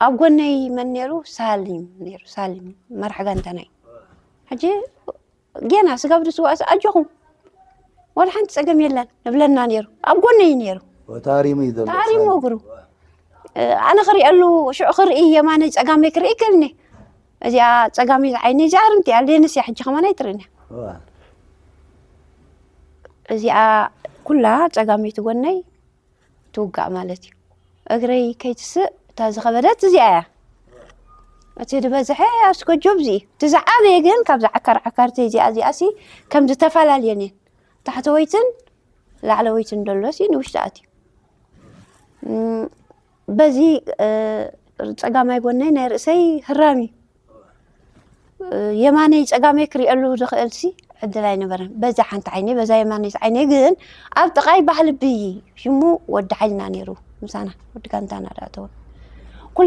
ኣብ ጎነይ መን ነይሩ? ሳሊም ነይሩ። ሳሊም መራሕ ጋንታና እዩ። ሕጂ ጌና ስጋብ ድስዋእስ ኣጆኹም፣ ወላ ሓንቲ ጸገም የለን ንብለና ነይሩ። ኣብ ጎነይ እዩ ነይሩ። ወታሪሙ እዩ ዘሎ ታሪሙ እግሩ ኣነ ክሪኣሉ ሽዑ ክርኢ የማነይ ጸጋመይ ክርኢ ይክእልኒ። እዚኣ ጸጋመይ ዓይነይ እዚኣ ርምቲ ኣልደንስ እያ ሕጂ ከማን ኣይትርእን እያ። እዚኣ ኩላ ጸጋመይቲ ጎነይ ትውጋእ ማለት እዩ። እግረይ ከይትስእ እታ ዝኸበደት እዚኣ እያ። እቲ ዝበዝሐ ኣብ ስኮጆብ እዚ እዩ። እቲ ዝዓበየ ግን ካብዚ ዓካር ዓካርቲ እዚኣ እዚኣ ሲ ከም ዝተፈላለየን እየን። ታሕተወይትን ላዕለወይትን ደሎ ሲ ንውሽጢ ኣትዩ። እም፣ በዚ እ፣ ጸጋማይ ጎነይ ናይ ርእሰይ ህራም እዩ። እ፣ የማነይ ጸጋመይ ክሪኤሉ ዝኽእል ሲ ዕድል ኣይነበረን። በዛ ሓንቲ ዓይነይ በዛ የማነይ ዓይነይ ግን ኣብ ጥቓይ ባህልቢ ሽሙ ወዲ ሓይልና ነይሩ። ምሳና ወዲ ጋንታና ዳእተወ